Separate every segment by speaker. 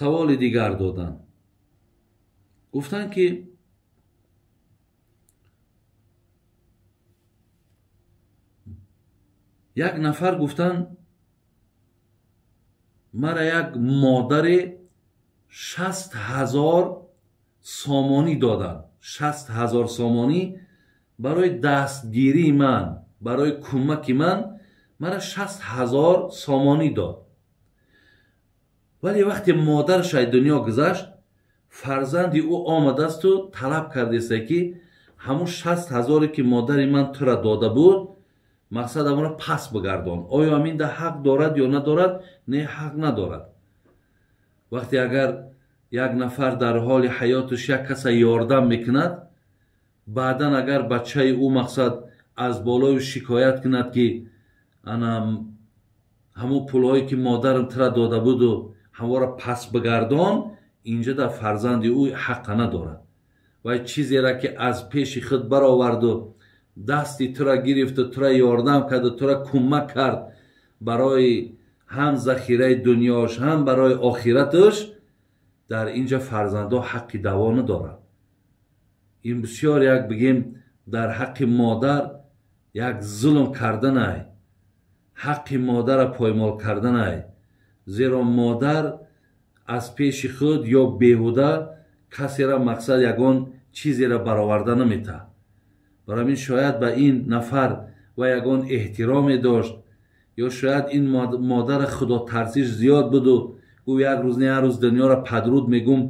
Speaker 1: Саволи дигар доданд. Гуфтанд ки як нафар гуфтанд мара як модари 60 000 сомонӣ доданд. 60 000 сомонӣ барои дастгирии ман, барои кӯмаки ман мара 60 000 сомонӣ дод. Вале вақте модараш аз дунё гузашт, фарзанди ӯ омадасту талаб кардеста ки ҳамун 60 000-е ки модари ман тура дода буд, мақсад амонро пас бигардон. Оё ҳаминда ҳақ дорад ё надорад? Не, ҳақ надорад. Вақте агар як нафар дар ҳоли ҳаёташ як каса ёрдам мекунад, баъдан агар бачаи ӯ мақсад аз болою шикоят кунад ки ана ҳамун пулҳое ки модарам тура дода буду ҳамонро пас бигардон, инҷа дар фарзанди ӯ ҳаққа надорад. Вай чизеро ки аз пеши худ бароварду дасти тура гирифту тура ёрдам карду тура кӯмак кард барои ҳам захираи дунёш, ҳам барои охираташ, дар инҷа фарзандҳо ҳаққи даъво надорад. Ин бисёр як бигем дар ҳаққи модар як зулм карданай, ҳаққи модарро поймол карданай. Зеро модар аз пеши худ ё беҳуда касеро мақсад ягон чизеро бароварда наметаҳад. Барои ҳамин шояд ба ин нафар ва ягон эҳтироме дошт, ё шояд ин модара худотарсиш зиёд буду гӯ як рӯз не як рӯз дунёро падруд мегум,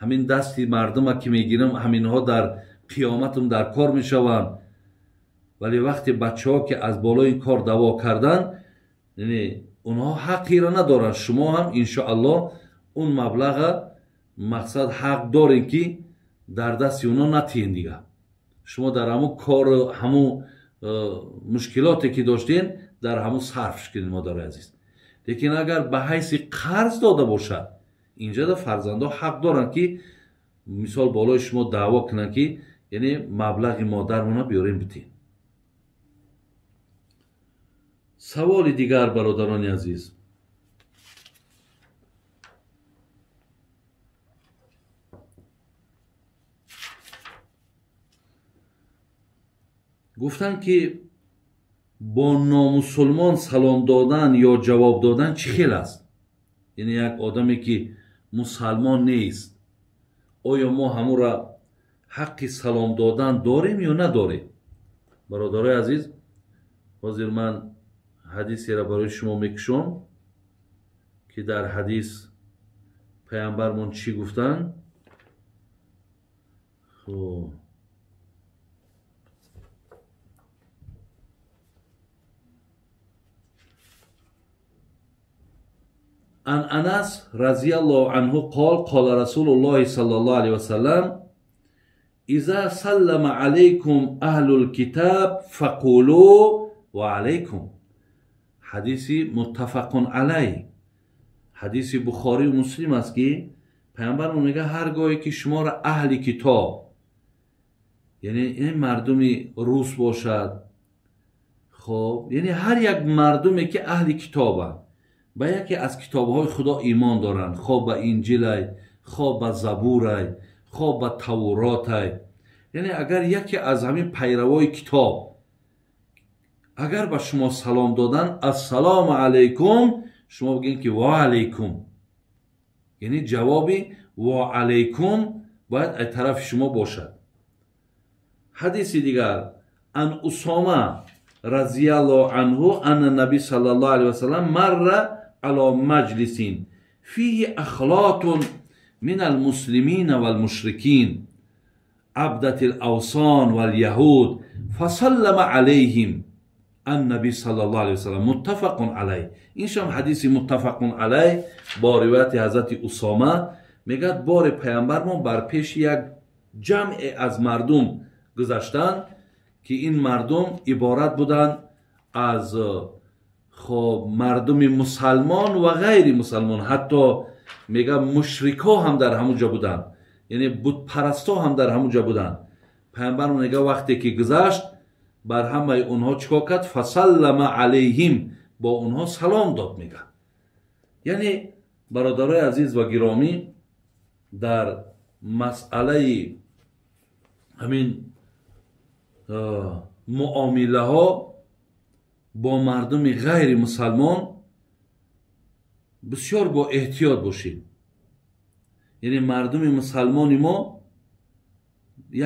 Speaker 1: ҳамин дасти мардума ки мегирам, ҳаминҳо дар қиёматам дар кор мешаванд. Вале вақте бачаҳо ки аз болои ин кор даъво карданд, яъне онҳо ҳаққиро надоранд. Шумо ҳам иншоаллоҳ он маблаға мақсад ҳақ дорем ки дар дасти онҳо натиҳем дига. Шумо дар ҳамун кору ҳамун мушкилоте ки доштем, дар ҳамун сарфш кунед, модарои азиз. Лекин агар ба ҳайси қарз дода бошад, инҷода фарзандҳо ҳақ доранд ки мисол болои шумо даъво кунанд ки яъне маблағи модармона биёрем битем. Саволи дигар, бародарони азиз. Гуфтанд ки бо номусулмон салом додан ё ҷавоб додан чӣ хел аст? Яъне як одаме ки мусалмон нест, оё мо ҳамура ҳаққи салом додан дорем ё надорем? Бародарои азиз, ҳозир ман ҳадисеро барои шумо мекушом ки дар ҳадис паямбармон чӣ гуфтанд. Хуб, عن أنس رضي الله عنه قال قال رسول الله صلى الله عليه وسلم إذا سلم عليكم أهل الكتاب فقولوا وعليكم. حدیثی متفق علیه، حدیث بخاری و مسلم است که پیامبرمون میگه هرگاهی که شما را اهل کتاب، یعنی این مردمی روس باشد، خب یعنی هر یک مردمی که اهل کتابند، به یکی از کتاب‌های خدا ایمان دارند، خواه به انجیل، خواه به زبور، خواه به تورات، یعنی اگر یکی از همین پیروای کتاب اگر به شما سلام دادن، السلام علیکم، شما بگین که و علیکم، یعنی جوابی و علیکم باید از طرف شما باشد. حدیث دیگر، عن اسامه رضی الله عنه ان النبی صلی الله علیه وسلم مر على مجلس فيه اخلاط من المسلمين والمشركين عبدة الاوثان واليهود فسلم عليهم النبی صلی الله علیه وسلم. متفق علیه. این شام حدیث متفق علیه با روایت حضرت اسامه میگه بار پیامبرمون بر پیش یک جمع از مردم گذشتن که این مردم عبارت بودند از خب مردم مسلمان و غیر مسلمان، حتی میگه مشرکا هم در همونجا بودن، یعنی بت پرستا هم در همونجا بودن. پیامبرمون میگه وقتی که گذشت بر همه اونها چیکار کرد؟ فسلم علیهم، با اونها سلام داد. میگه یعنی Бародарои азиз ва гиромӣ, дар масъалаи ҳамин муомилаҳо бо мардуми ғайри мусалмон бисёр бо эҳтиёт бошед. Яъне мардуми мусалмони мо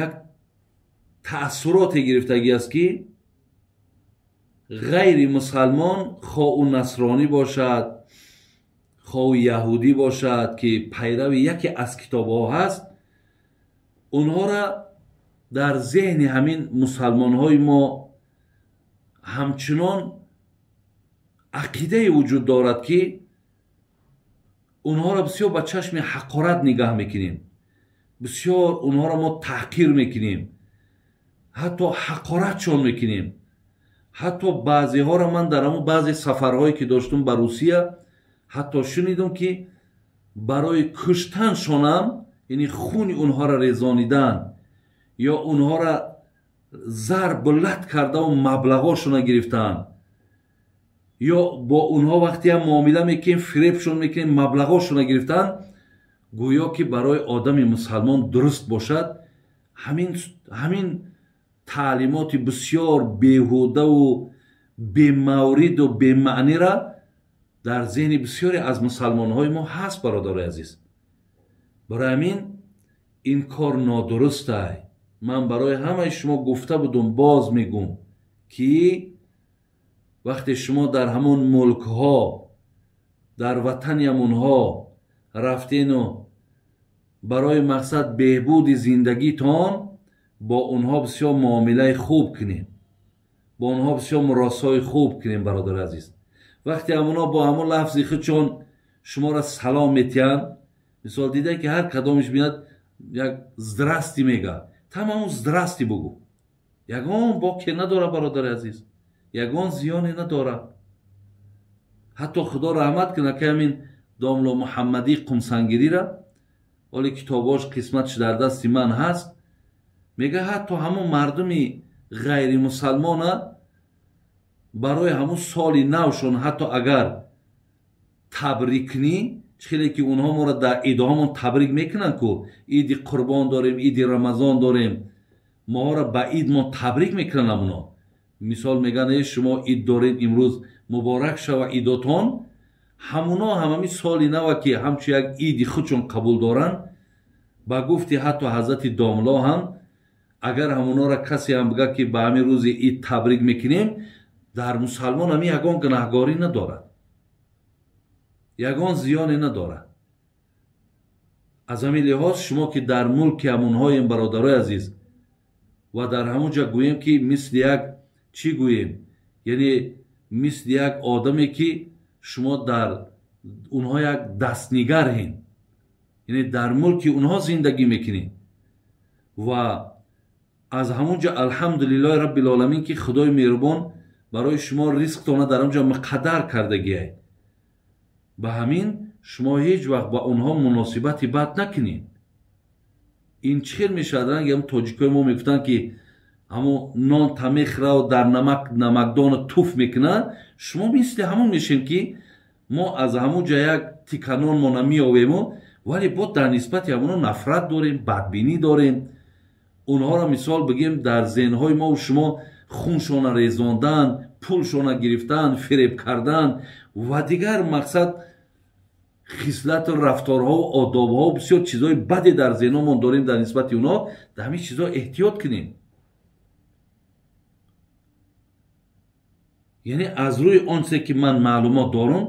Speaker 1: як таассуроте гирифтагӣ аст, ки ғайри мусалмон, хо ӯ насронӣ бошад, хо ӯ яҳудӣ бошад, ки пайрави яке аз китобҳо ҳаст, онҳоро дар зеҳни ҳамин мусалмонҳои мо ҳамчунон ақидае вуҷуд дорад, ки онҳоро бисёр ба чашми ҳақорат нигаҳ мекунем, бисёр онҳоро мо таҳқир мекунем, ҳатто ҳақоратшон мекунем. Ҳатто баъзеҳоро ман дар ҳамон баъзе сафарҳое ки доштум ба Русия, ҳатто шунидум, ки барои куштаншонам, яъне хуни онҳоро резонидан ё онҳоро зарбу лат кардаву маблағошонро гирифтан, ё бо онҳо вақтиам муомила мекунем, фиребшон мекунем, маблағошонро гирифтан, гӯё ки барои одами мусалмон дуруст бошад. Ҳамин таълимоти бисёр беҳудаву бемавриду бемаънира дар зеҳни бисёре аз мусалмонҳои мо ҳаст, бародарои азиз. Барои ҳамин ин кор нодурустай. Ман барои ҳамаи шумо гуфта будум, боз мегӯм, ки вақте шумо дар ҳамон мулкҳо, дар ватани ҳамонҳо рафтену барои мақсад беҳбуди зиндагитон бо онҳо бисёр муомилаи хуб кунем, бо онҳо бисёр муросои хуб кунем, бародари азиз. Вақте ҳамонҳо бо ҳамон лафзи худшон шуморо салом метиҳанд, мисол дида ки ҳар кадомиш бинад як здрасти мега, тамамон здрасти бугӯ, ягон боке надора, бародари азиз, ягон зиёне надора. Ҳатто худо раҳмат кунад, ки ҳамин домло Муҳаммадӣ Қумсангирира, ҳоле китобош қисматш дар дасти ман ҳаст, мега ҳатто ҳамон мардуми ғайримусалмона барои ҳамон соли навшон ҳатто агар табрик кунӣ, чӣ хеле ки онҳо моро дар идҳомон табрик мекунанд, ку иди Қурбон дорем, иди Рамазон дорем, моҳоро ба ид мо табрик мекунанд ҳамоно. Мисол мегӯянд, э шумо ид доред, имрӯз муборак шава идотон. Ҳамуно ҳамами соли нава, ки ҳамчун як иди худшон қабул доранд, ба гуфти ҳатто ҳазрати домло ҳам агар ҳамонора касе ҳам бигӯяд, ки ба ҳамин рӯзи ид табрик мекунем, дар мусалмон ҳамин ягон гунаҳгорӣ надорад, ягон зиёне надорад. Аз ҳамин лиҳоз шумо ки дар мулки ҳамонҳоем, бародарои азиз, ва дар ҳамон ҷо гӯем, ки мисли як чӣ гӯем, яъне мисли як одаме, ки шумо дар онҳо як дастнигарҳен, яъне дар мулки онҳо зиндагӣ мекунед ва аз ҳамон ҷо алҳамдулиллоҳи раббил оламин, ки худои меҳрубон барои шумо ризқтона дар он ҷо муқаддар кардагиай. Ба ҳамин шумо ҳеҷ вақт ба онҳо муносибати бад накунед. Ин чӣ хел мешавад? Ранги ҳам тоҷикои мо мегуфтанд, ки ҳамон нон тамехраву дар намакдона туф мекунад. Шумо мисли ҳамон мешем, ки мо аз ҳамон ҷо як тиканонмона меовему, вале бо дар нисбати ҳамоно нафрат дорем, бадбинӣ дорем. Онҳоро мисол бигем, дар зеҳнҳои мову шумо хуншона резондан, пулшона гирифтан, фиреб кардан ва дигар мақсад хислату рафторҳову одобҳо, бисёр чизҳои баде дар зеҳномон дорем дар нисбати онҳо. Дар ҳамин чизҳо эҳтиёт кунем. Яъне аз рӯи он чизе ки ман маълумот дорам,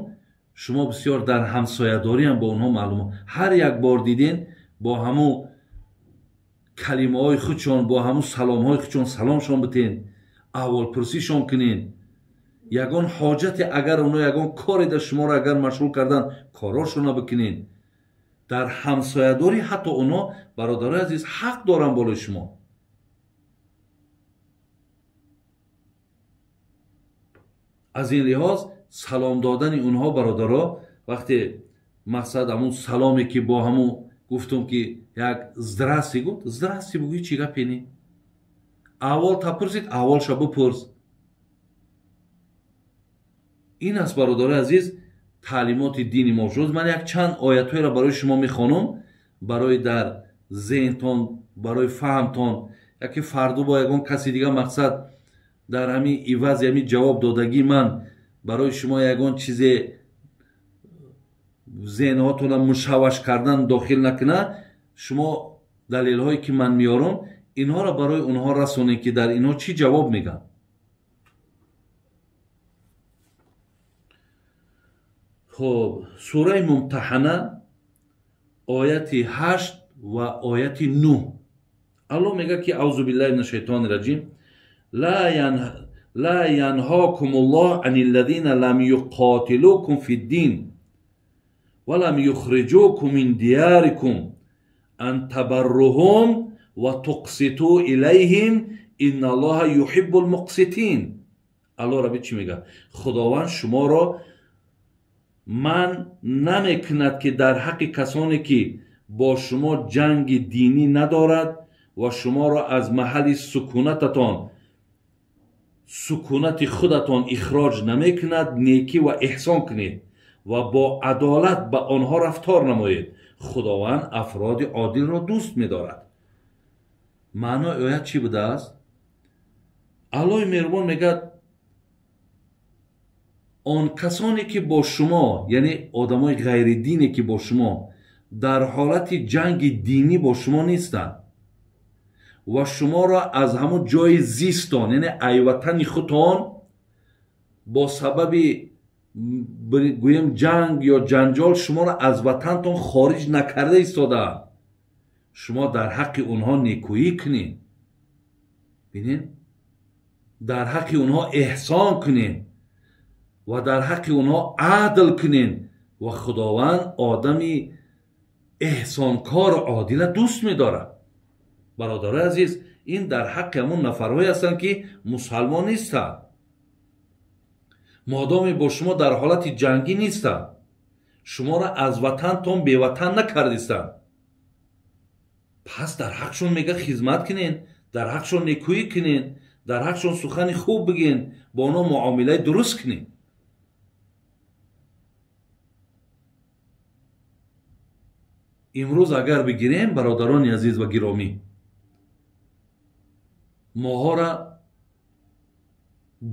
Speaker 1: шумо бисёр дар ҳамсоядориам бо онҳо маълумот ҳар як бор диден, бо ҳамун калимаҳои худшон, бо ҳамун саломҳои худшон саломшон битен, аҳволпурсишон кунен. Ягон ҳоҷате агар онҳо ягон коре дар шуморо агар машғул кардан, корошонро бикунен. Дар ҳамсоядорӣ ҳатто онҳо, бародарои азиз, ҳақ доранд болои шумо. Аз ин лиҳоз салом додани онҳо, бародаро, вақте мақсад ҳамун саломе ки бо ҳамун гуфтум, ки як здрасти гуфт, здрасти бугӯи, чӣ гапе не? Аҳвол та пурсид, аҳволша бипурс. Ин аст, бародарои азиз, таълимоти дини мо шуд. Ман як чанд оятҳоеро барои шумо мехонам, барои дар зеҳнтон, барои фаҳмтон, яке фарду бо ягон каси дига мақсад дар ҳамин ивази ҳамин ҷавоб додагии ман барои шумо ягон чизе зеҳнҳотонро мушавваш кардан дохил накунад, шумо далелҳое ки ман меорам инҳоро барои онҳо расонед, ки дар инҳо чӣ ҷавоб мегӯянд. Хуб, сураи Мумтаҳана ояти 8 ва ояти 9. Аллоҳ мегӯяд ки аузу биллаҳи мина шайтони раҷим, ла янҳокумуллоҳ ани ллазина лам юқотилукум фиддин ва лам юхриҷукум мин диярикум ан табарруҳум ва туқситу илайҳим инналлоҳа юҳиббул муқситин. Аллоҳ Рабби чӣ мегӯяд? Худованд шуморо ман намекунад ки дар ҳаққи касоне ки бо шумо ҷанги динӣ надорад ва шуморо аз маҳалли сукунати худатон ихроҷ намекунад, некӣ ва эҳсон кунед ва бо адолат ба онҳо рафтор намоед. Худованд афроди одилро дӯст медорад. Маънои оят чӣ будааст? Аллоҳи меҳрубон мегӯяд он касоне ки бо шумо, яъне одамои ғайридине ки бо шумо дар ҳолати ҷанги динӣ бо шумо нестанд ва шуморо аз ҳамон ҷои зистон, яъне айватани худтон бо сабаби гӯем ҷанг ё ҷанҷол шуморо аз ватантон хориҷ накарда истодаанд, шумо дар ҳаққи онҳо некӯӣ кунед, бинед, дар ҳаққи онҳо эҳсон кунед ва дар ҳаққи онҳо адл кунед, ва Худованд одами эҳсонкору одила дӯст медорад. Бародарои азиз, ин дар ҳаққи ҳамон нафарҳое ҳастанд ки мусалмон нестанд, модоме бо шумо дар ҳолати ҷангӣ нестанд, шуморо аз ватантон беватан накардистанд, пас дар ҳақшон мега хизмат кунед, дар ҳақшон некӯӣ кунед, дар ҳақшон сухани хуб бигӯед, бо онҳо муомилаи дуруст кунед. Имрӯз агар бигирем, бародарони азиз ва гиромӣ, моҳора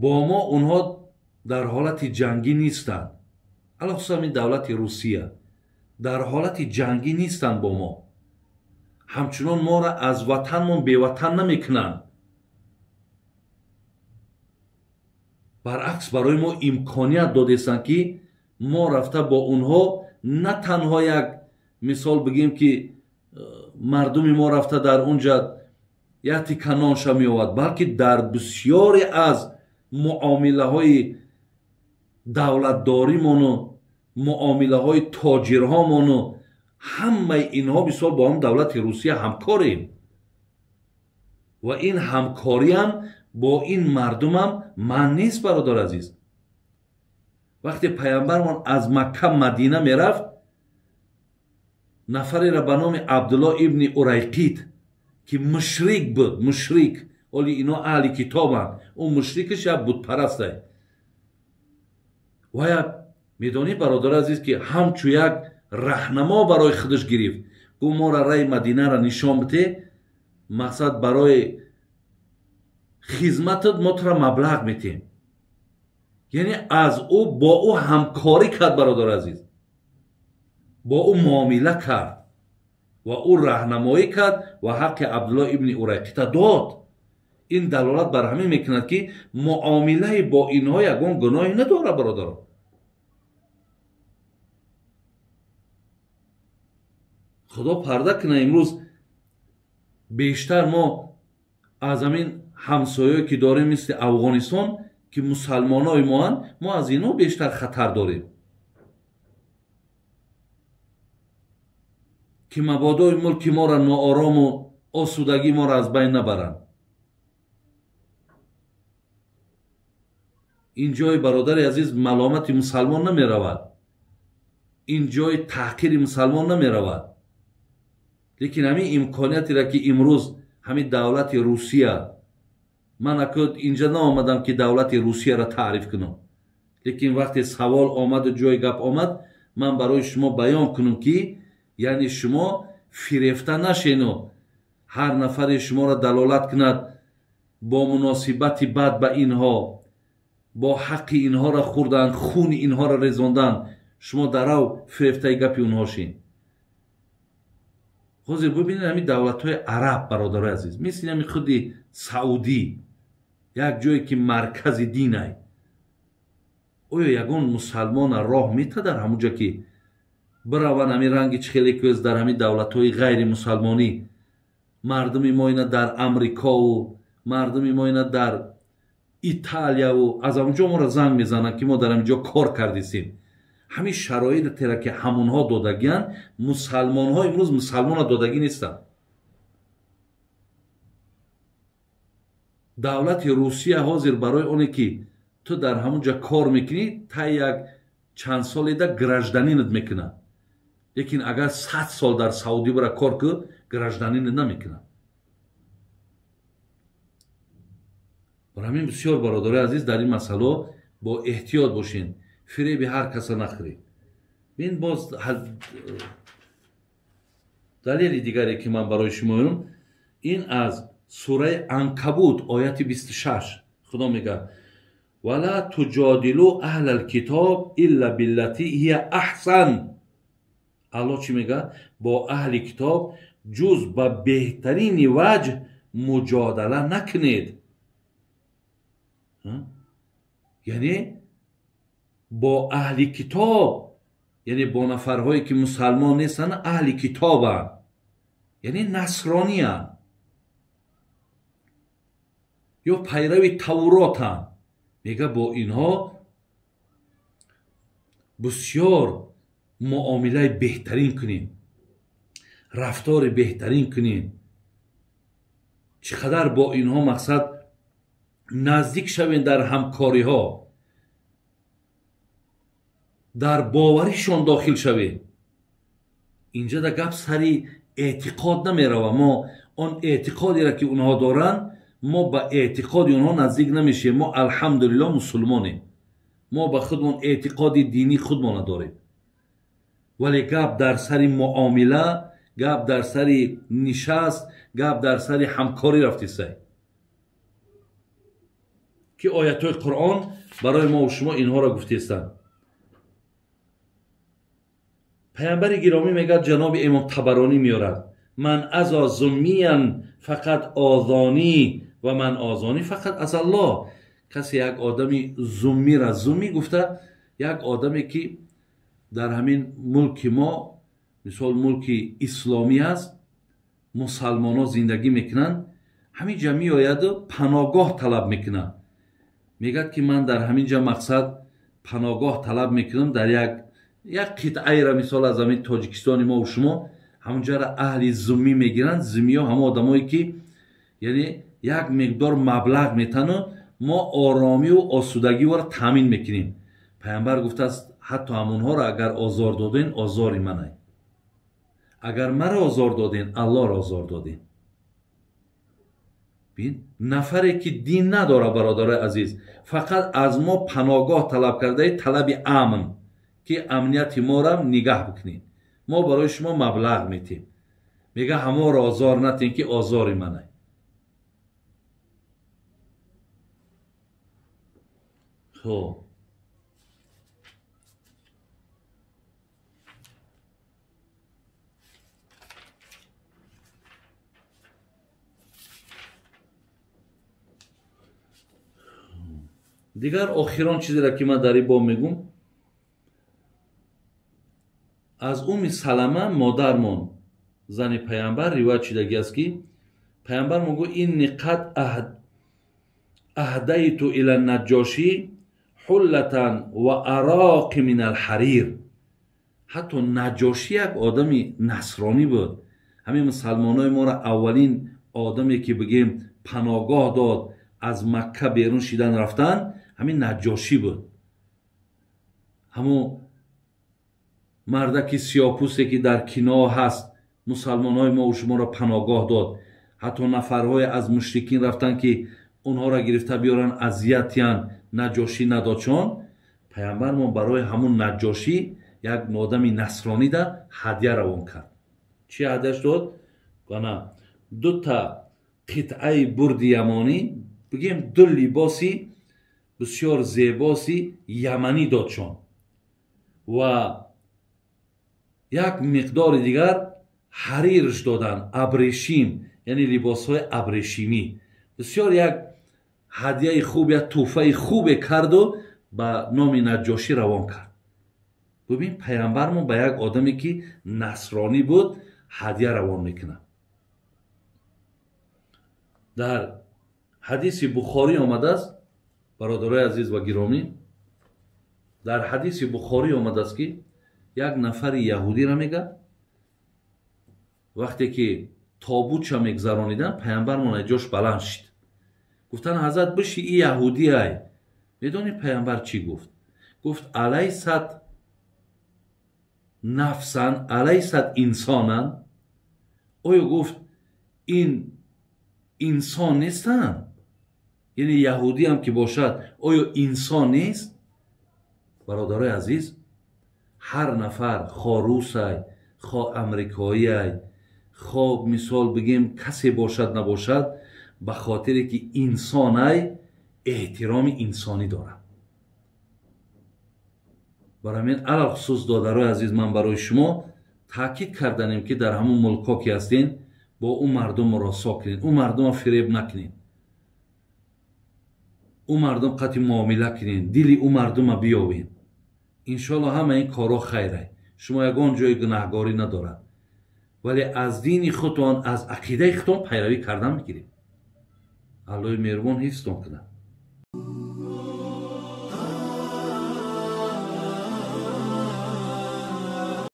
Speaker 1: бо мо онҳо дар ҳолати ҷангӣ нестанд, алахусус ин давлати Русия дар ҳолати ҷангӣ нестанд бо мо, ҳамчунон моро аз ватанмон беватан намекунанд, баръакс барои мо имконият додестанд ки мо рафта бо онҳо на танҳо як мисол бигем ки мардуми мо рафта дар онҷа як тика нонша меовад, балки дар бисёре аз муомилаҳои давлатдоримону муомилаҳои тоҷирҳомону ҳамаи инҳо бисёр бо ҳам давлати Русия ҳамкорем ва ин ҳамкориам бо ин мардумам ман нест, бародар азиз. Вақте паямбармон аз Макка Мадина мерафт, нафареро ба номи Абдулло ибни Урайқит ки мушрик буд, мушрик, оли ино аҳли китобанд, ӯ мушрикаш як бутпарастай. Вая медонӣ бародар азиз ки ҳамчу як раҳнамо барои худаш гирифт, гуфт моро раи Мадинаро нишон бите, мақсад барои хизматат мо туро маблағ метиҳем. Яъне аз ӯ бо ӯ ҳамкорӣ кард, бародар азиз, бо ӯ муомила кард ва ӯ раҳнамоӣ кард ва ҳаққи Абдулло ибни Урайқита дод. Ин далолат бар ҳамин мекунад ки муомилаи бо инҳо ягон гуноҳе надорад, бародарон. Худо парда кунад, имрӯз бештар мо аз ҳамин ҳамсояе ки дорем мисли Афғонистон ки мусалмонои моанд, мо аз инҳо бештар хатар дорем, ки мабодои мулки моро ноорому осудагии моро аз байн набаранд. Ин ҷои бародари азиз маломати мусалмон намеравад, ин ҷои таҳқири мусалмон намеравад, лекин ҳамин имкониятеро ки имрӯз ҳамин давлати Русия, ман акӯ инҷа наомадам ки давлати Русияро таъриф кунам, Лекин вақте савол омаду ҷои гап омад, ман барои шумо баён кунам, ки яъне шумо фирефта нашену ҳар нафаре шуморо далолат кунад бо муносибати бад ба инҳо, бо ҳаққи инҳоро хӯрдан, хуни инҳоро резондан, шумо дарав фирефтаи гапи онҳо шин. Ҳозир бибинед ҳамин давлатҳои араб, бародарои азиз, мисли ҳамин худи Саудӣ, як ҷое ки маркази динай, оё ягон мусалмона роҳ мета дар ҳамун ҷо ки бираванд ҳамин ранги чӣ хеле ки дар ҳамин давлатҳои ғайримусалмонӣ мардуми мо ина дар Амрикову мардуми мо ина дар Италияву аз ҳамун ҷо моро занг мезананд, ки мо дар ҳамин ҷо кор кардисем. Ҳамин шароитера ки ҳамонҳо додагианд, мусалмонҳо имрӯз мусалмона додагӣ нестанд. Давлати Русия ҳозир барои оне ки ту дар ҳамун ҷо кор мекунӣ, та як чанд соледа гражданинат мекунад. Лекин агар 100 сол дар Саудӣ бара кор кӯ, гражданинат намекунад. Барои ҳамин бисёр бародарои азиз, дар ин масъало бо эҳтиёт бошед, фиреби ҳар каса нахӯред. Бин боз далели дигаре ки ман барои шумо меорам, ин аз сураи Анкабут ояти 26. Худо мегӯяд: вала туҷодилу аҳлал китоб илла биллати ҳия аҳсан. Аллоҳ чӣ мегӯяд? Бо аҳли китоб ҷуз ба беҳтарини ваҷҳ муҷодала накунед. Яъне бо аҳли китоб, яъне бо нафарҳое ки мусалмон нестанд, аҳли китобанд, яъне насрониянд ё пайрави Тавротанд. Мега бо инҳо бисёр муомилаи беҳтарин кунем, рафтори беҳтарин кунем. Чӣ қадар бо инҳо мақсад наздик шавем дар ҳамкориҳо, дар боваришон дохил шавем. Инҷа да гап сари эътиқод намерава. Мо он эътиқодеро ки онҳо доранд, мо ба эътиқоди онҳо наздик намешавем. Мо алҳамдулилло мусулмонем, мо ба худмон эътиқоди динии худмона дорем. Вале гап дар сари муомила, гап дар сари нишаст, гап дар сари ҳамкорӣ рафтисай, ки оятҳои Қуръон барои мо шумо инҳоро гуфтестанд. Паямбари гиромӣ мегӯяд, ҷаноби имом Табаронӣ меорад: ман азо зуммиян фақат озонӣ ва ман озонӣ фақат аз Аллоҳ. Касе як одами зуммира, зуммӣ гуфта як одаме ки дар ҳамин мулки мо, мисол мулки исломӣ аст, мусалмонҳо зиндагӣ мекунанд, ҳамин ҷа меояду паноҳгоҳ талаб мекунад. Мегӯяд ки ман дар ҳамин ҷа мақсад паноҳгоҳ талаб мекунам дар як қитъаеро, мисол аз ҳамин Тоҷикистони мо шумо, ҳамонҷаро аҳли зуммӣ мегиранд. Зуммиҳо ҳамон одамое ки яъне як миқдор маблағ метану мо оромиву осудагиро таъмин мекунем. Паямбар гуфтааст, ҳатто ҳамонҳоро агар озор доден, озори манай. Агар маро озор доден, Аллоҳро озор доден. Бин, нафаре ки дин надора, бародарои азиз, фақат аз мо паноҳгоҳ талаб кардаи, талаби амн, ки амнияти моро нигаҳ бикунед, мо барои шумо маблағ метем. Мега ҳамонро озор натен ки озори манай. Хоб, дигар охирон чизеро ки ман дар ин боб мегӯм, аз Умми Салама модармон, зани паямбар, ривоят шудагӣ аст ки паямбар мегӯ: инни қад аҳдайту ила наҷҷошӣ ҳуллатан ва ароқи мин алҳарир. Ҳатто Наҷҷошӣ як одами насронӣ буд. Ҳамин мусалмонҳои моро аввалин одаме ки бигем паноҳгоҳ дод, аз Макка берун шидан рафтан, ҳамин Наҷҷошӣ буд. Ҳамон мардаки сиёҳпӯсте ки дар кино ҳаст, мусалмонҳои мо шуморо паноҳгоҳ дод. Ҳатто нафарҳое аз мушрикин рафтан ки онҳоро гирифта биёранд, азиятиян, Наҷҷошӣ надодшон. Пайғамбармон барои ҳамун Наҷошӣ як одами насронида ҳадя равон кард. Чӣ ҳадяш дод? Ана дута қитъаи бурди ямонӣ, бигем ду либоси бисёр зебоси яманӣ додшон ва як миқдори дигар ҳарирш доданд, абрешим, яъне либосҳои абрешимӣ. Бисёр як ҳадияи хуб, як тӯҳфаи хубе карду ба номи Наҷошӣ равон кард. Бубин, пайғамбармон ба як одаме ки насронӣ буд ҳадия равон мекунад. Дар ҳадиси Бухорӣ омадааст, бародарои азиз ва гиромӣ, дар ҳадиси Бухорӣ омадааст, ки як нафари яҳудиро мега, вақте ки тобутша мегзарониданд, пайғамбармон аз ҷош баланд шид. Гуфтанд: ҳазрат, биши, и яҳудиай. Медонӣ пайғамбар чӣ гуфт? Гуфт: алайсат нафсан, алайсат инсонан? Оё, гуфт, ин инсон нестанд? Яъне яҳудиам ки бошад, оё инсон нест? Бародарои азиз, ҳар нафар, хо русай, хо амрикоиай, хо мисол бигем касе бошад набошад, ба хотире ки инсонай, эҳтироми инсонӣ дорад. Барои ҳамин, алалхусус, додарои азиз, ман барои шумо таъкид карданем, ки дар ҳамун мулкҳо ки ҳастен, бо ӯ мардум муросо кунед, ӯ мардума фиреб накунед, ӯ мардум қатъи муомила кунед, дили ӯ мардума биёбед. Иншоалло, ҳама ин корҳо хайрай, шумо ягон ҷои гунаҳгорӣ надорад, вале аз дини худтон, аз ақидаи худтон пайравӣ кардан мегиред. Аллоҳи меҳрубон ҳифзтон кунад.